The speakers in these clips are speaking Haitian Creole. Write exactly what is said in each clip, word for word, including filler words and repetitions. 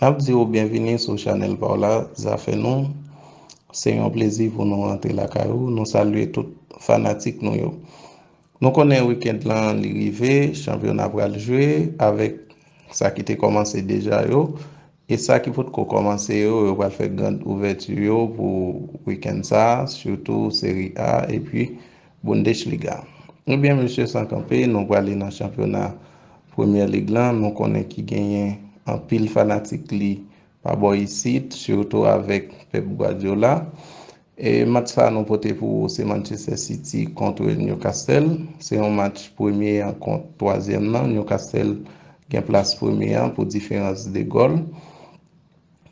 N ap di w byenvini sou chanèl pa w la, Zafè Nou. Se yon plezi pou nou rantre lakay ou. Nou salye tout fanatik nou yo. Nou konnen wikend lan li rive, chanpyona pral jwe avèk sa ki te kòmanse deja yo. E sa ki potko kòmanse yo, yo pral fè grand ouvèti yo pou wikend sa a, sitou Seri A epi Bundesliga. Ebyen, mesye, san kanpe, nou prale nan chanpyona Premyè Lig lan. Nou konnen ki genyen anpil fanatik li pa bò isit, sitou avèk Pep Guardiola. E match sa a nou pote pou ou, se Manchester City kont Newcastle. Se yon match premye an kont twazyèm nan. Newcastle gen plas premye an pou diferans de gòl.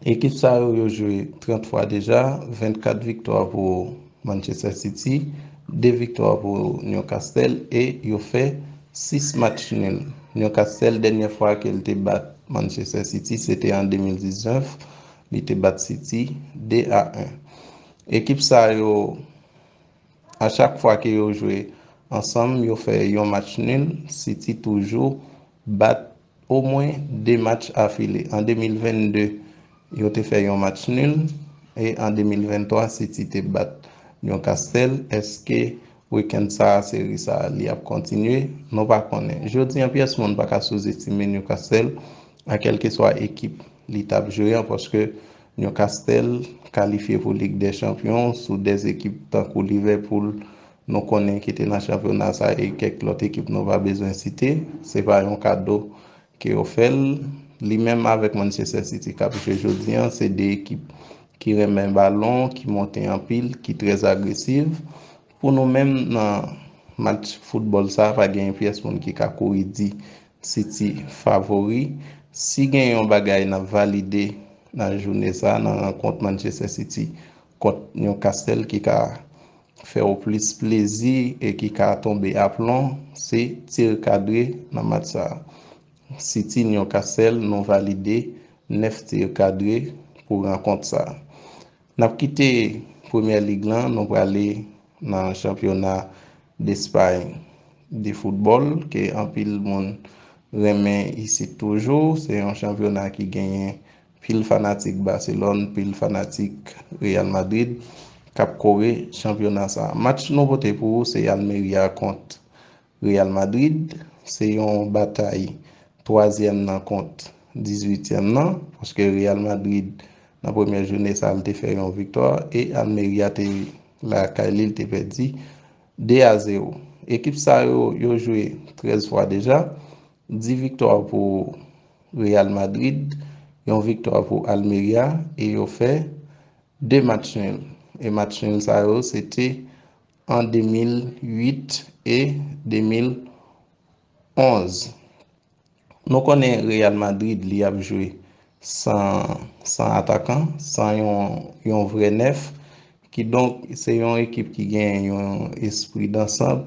Ekip sa yo, yo jwe trant fwa deja, vennkat viktwa pou Manchester City, de viktwa pou Newcastle e yo fè sis match nil. Newcastle, dènyè fwa ke l te bat Manchester City, se te an de mil diznèf, li te bat City de a en. Ekip sa yo, a chak fwa ke yo jwe ansanm, yo fè yon match nil, City toujou bat omwen de match afile. An de mil vennde, yo te fè yon match nil, e an de mil venntwa, City te bat Newcastle. Èske wikend sa a, seri sa a, li ap kontinye? Nou pa konnen. Jodi an, pyès moun pa ka souzestime Newcastle, a kèlkeswa ekip li t ap jwe an, paske Newcastle kalifye pou Lig dè Chanpyon sou de ekip tankou Liverpool, nou konnen ki te nan chanpyona sa, e kèk lòt ekip nou pa bezwen site. Se pa yon kado ke yo fè l. Li menm avèk Manchester City k ap jwe jodi an, se de ekip ki renmen balon, ki monte anpil, ki trè agresiv. Pou nou menm, nan match foutbòl sa, pa gen pyès moun ki ka kouri di City favori. Si gen yon bagay n ap valide nan jounen sa, nan rankont Manchester City kont Newcastle ki ka fè w plis plezi e ki ka tonbe aplon, se tir kadre nan match sa. City Newcastle, nou valide nèf tir kadre pou rankont sa. N ap kite Premyè Lig lan, nou prale nan chanpyona Despay de foutbòl, ke anpil moun renmen isit toujou. Se yon chanpyona ki genyen pil fanatik Barcelone, pil fanatik Real Madrid k ap kore chanpyona sa. Match nou pote pou ou, se Almeria kont Real Madrid. Se yon batay twazyèm nan kont dizuityèm nan, paske Real Madrid, nan premyè jounen sa, l te fè yon viktwa, e Almeria te lakay li, l te pèdi de a zewo. Ekip sa yo, yo jwe trèz fwa deja, dis viktwa pou Real Madrid, yon viktwa pou Almeria, e yo fè de match nil. E match nil sa yo, se te an de mil uit e de mil onz. Nou konnen Real Madrid, li ap jwe san, san atakan, san yon, yon vrè nèf. Kidonk, se yon ekip ki gen yon espri dansan,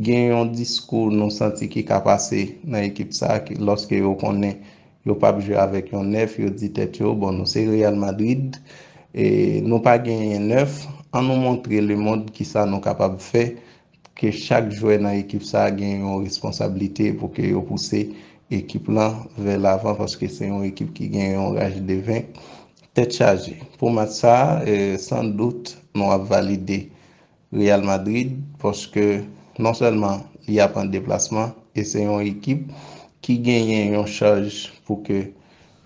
gen yon diskou nou santi ki ka pase nan ekip sa, ki, lòske yo konnen yo p ap jwe avèk yon nèf, yo di tèt yo, bon, nou se Real Madrid, e nou pa genyen nèf, ann nou montre lemonn kisa nou kapab fè, ke chak jwè nan ekip sa a gen yon responsablite pou ke yo pouse ekip lan vè lavan, paske se yon ekip ki gen yon raj de venk tèt chaje. Pou match sa a, e, san dout, nou ap valide Real Madrid, paske non sèlman li ap an deplasman, e se yon ekip ki genyen yon chaj pou ke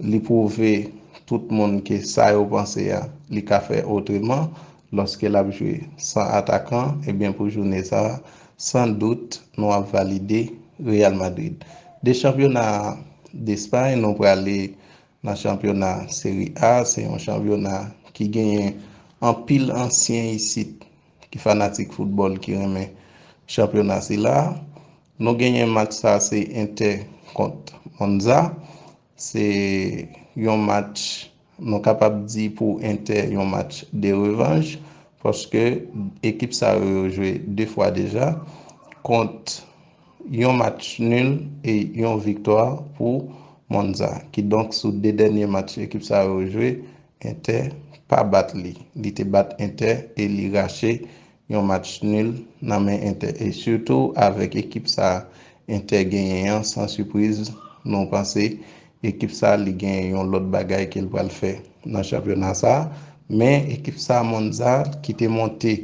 li pwouve tout moun ke sa yo panse a, li ka fè otreman. Lòske l ap jwe san atakan, ebyen, pou jounen sa a, san dout, nou ap valide Real Madrid. De chanpyona Despay, nou prale nan chanpyona Seri A. Se yon chanpyona ki genyen anpil ansyen isit ki fanatik foutbòl ki renmen chanpyona sila. Nou genyen match sa, se Inter kont Monza. Se yon match, nou kapab di pou Inter, yon match de revanj, paske ekip sa yo, yo jwe de fwa deja, kont yon match nil e yon viktwa pou Monza. Kidonk, sou de dènye match ekip sa yo jwe, Inter pa bat li. Li te bat Inter e li rache yon match nil nan men Inter. E sitou avèk ekip sa Inter genyen an, san sipriz, nou panse ekip sa li gen yon lòt bagay ke l pral fè nan chanpyona sa. Men ekip sa Monza ki te monte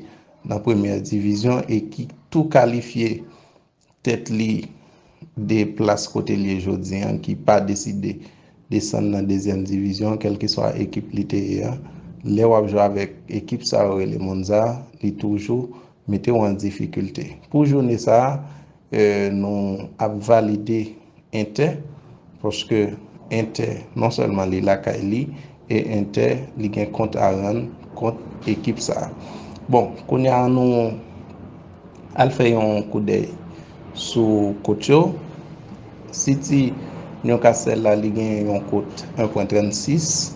nan premyè divizyon e ki tou kalifye tèt li de plas kote l ye jodi an, ki pa deside desann nan dezyèm divizyon, kèlkeswa ekip li te ye an. Lè w ap jwe avèk ekip sa yo rele Monza, li toujou mete w an difikilte. Pou jounen sa a, eh, nou ap valide Entè, paske Entè non sèlman li lakay li, e Entè li gen kont a rann kont ekip sa a. Bon, kounye a nou al fè yon koudèy sou kot yo. City Newcastle la, li gen yon kot en pwen trannsis.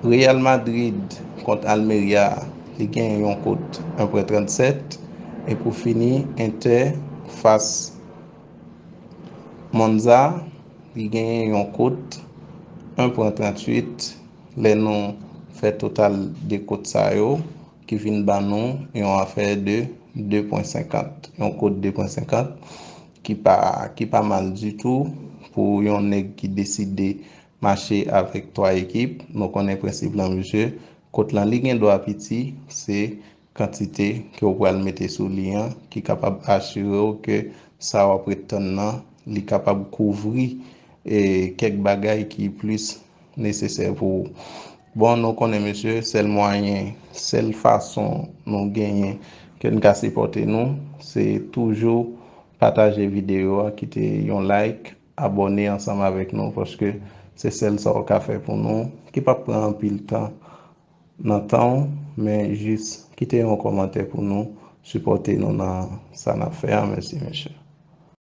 Real Madrid kont Almeria, li gen yon kot en pwen trannsèt. E pou fini, Entè fas Monza, li gen yon kot en pwen tranntuit. Lè nou fè total de kot sa yo, ki vin ban nou yon afè de de pwen senkant, yon kot de pwen senkant, ki pa, ki pa mal ditou pou yon nèg ki deside mache avèk twa ekip. Nou konnen prensip lan, mesye, kot lan li gen dwa piti, se kantite ke w pral mete sou li an, ki kapab asire w ke sa w ap ret tann nan, li kapab kouvri, eh, kèk bagay ki plis nesesè pou ou. Bon, nou konnen, mesye, sèl mwayen, sèl fason nou genyen ke n ka sipòte nou, se toujou pataje videyo a, kite yon like, abòne ansanm avèk nou, paske se sèl sa w ka fè pou nou, ki p ap pran anpil tan nan tan w, men jis kite yon kòmantè pou nou sipòte nou nan sa n ap fè a. Mèsi, mesye.